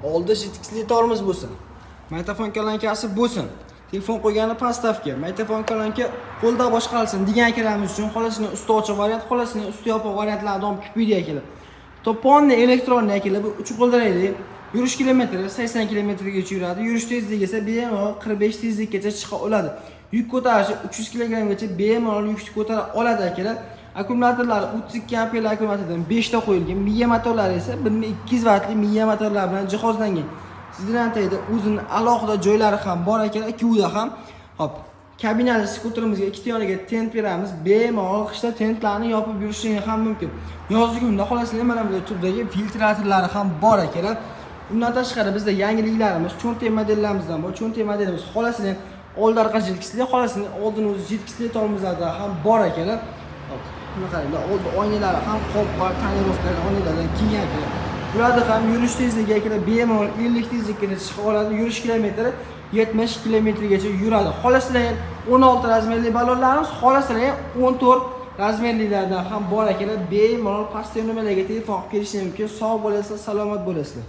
Oldi жидкость li tormoz bo'lsin. Magnitofon kolonkasi bo'lsin. Telefon qo'ygani подставка, magnitofon kolonka qo'lda boshqarilsin degan akalarimiz uchun xolasini usti ochiq variant, xolasini usti yopiq variantlarni olib kelib qo'ydik, akalar. To'ponni электронный, akalar, bu uch qo'ldiraydi. Yurish kilometri 80 kilometrgacha yuradi. Yurish tezligi esa bemalol 45 tezlikkacha chiqa oladi. Yuk ko'tarishi 300 kilogramgacha bemalol yukni ko'tara oladi, akalar. Akkumulyatorlari 32 amperli akkumulyatordan 5 ta qo'yilgan. Miya motorlari esa 1200 vatli miya motorlar bilan jihozlangan. Сиденье tagida o'zini alohida joylari ham bor, akalar, ikkovida ham. Hop, kabinali skuterimizga ikkita yoniga тент beramiz. Bemalol qishda tentlarni yopib yurishingiz ham mumkin. Yozgi kunda xohlasanglar, mana bunday turdagi filtratorlari ham bor, akalar. Undan tashqari bizda yangiliklarimiz cho'ntak modellarimizdan bor. Cho'ntak modelimiz xohlasanglar oldi orqa жидкость li, xohlasanglar oldin o'zi жидкость li tormozlarda ham bor, akalar. Hop, buni qaranglar, oldi oynalari ham qop qora тонировка li oynalardan kelgan, akalar. Bularda ham yurish tezligi, akalar, bemalol 50 tezlikkacha chiqa oladi. Yurish kilometri 70 kilometrgacha yuradi. Xohlasanglar 16 размер li balonlarimiz, xohlasanglar 14 размер lilardan ham bor, akalar. Bemalol pastki nomerlarga telefon qilib kelishingiz mumkin. Sog' bo'lasizlar, salomat bo'lasizlar.